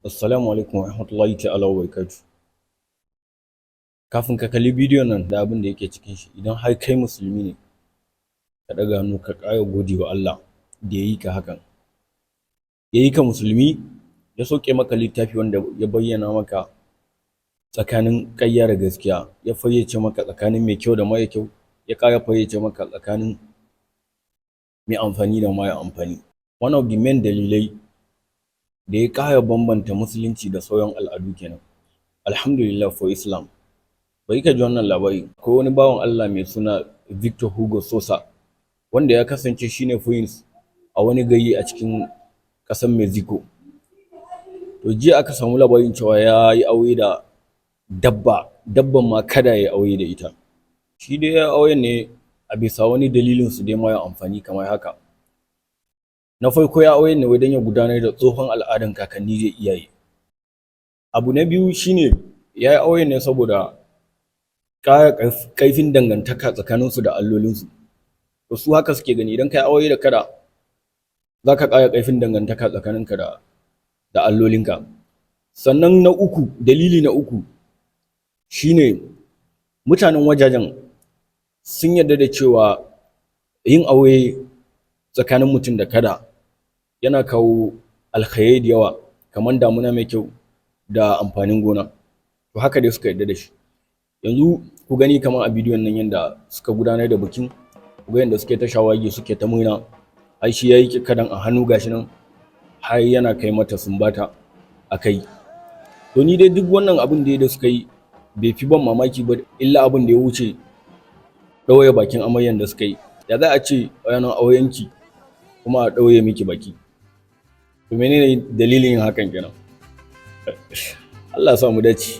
Assalamu alaikum warahmatullahi ta'ala wabarakatuh. Kafin ka kalli bidiyon nan da abin da yake cikin shi, idan har kai musulmi ne, ka ɗaga hannu ka ƙara gode wa Allah da ya yi ka hakan. Ya yi ka musulmi, ya sauke maka littafi wanda ya bayyana maka tsakanin ƙarya da gaskiya, ya fayyace maka tsakanin mai kyau da mara kyau, ya ƙara fayyace maka tsakanin mai amfani da mara amfani. One of the main dalilai da ya ƙara bambanta musulunci da sauran al'adu kenan. Alhamdulillah for Islam. Bari ka ji wannan labari. Akwai wani bawan Allah mai suna Victor Hugo Sosa, wanda ya kasance shine prince a wani gari a cikin ƙasar Mexico. To, jiya aka samu labarin cewa ya yi aure da dabba, dabban ma kada ya yi aure da ita. Shi dai ya yi auren ne a bisa wani dalilin su dai mara amfani kamar haka. Na farko, ya auren ne wai don ya gudanar da tsohon al'adan kakanni da iyaye. Abu na biyu shine ya yi auren ne saboda ƙara ƙarfin dangantaka tsakaninsu da allolinsu. To, su haka suke gani, idan ka yi aure da kada, za ka ƙara ƙarfin dangantaka tsakaninka da allolinka. Sannan na uku, dalili na uku shine mutanen wajajen sun yarda da cewa yin aure tsakanin mutum da kada yana kawo alkhairai da yawa, kamar damuna mai kyau da amfanin gona. To, haka dai suka yarda da shi. Yanzu ku gani kamar a bidiyon nan yanda suka gudanar da bikin, ku ga yanda suke ta shawagi, suke ta murna. Ai shi ya riƙe kadan a hannu, gashi nan har yana kai mata sumbata a kai. To, ni dai duk wannan abun da suka yi bai fi ban mamaki ba, illa abin da ya wuce ɗaure bakin amaryan da suka yi. Ya za a ce ranar aurenki kuma a ɗaure miki baki? To, menene dalilin yin hakan kenan? Allah ya sa mu dace.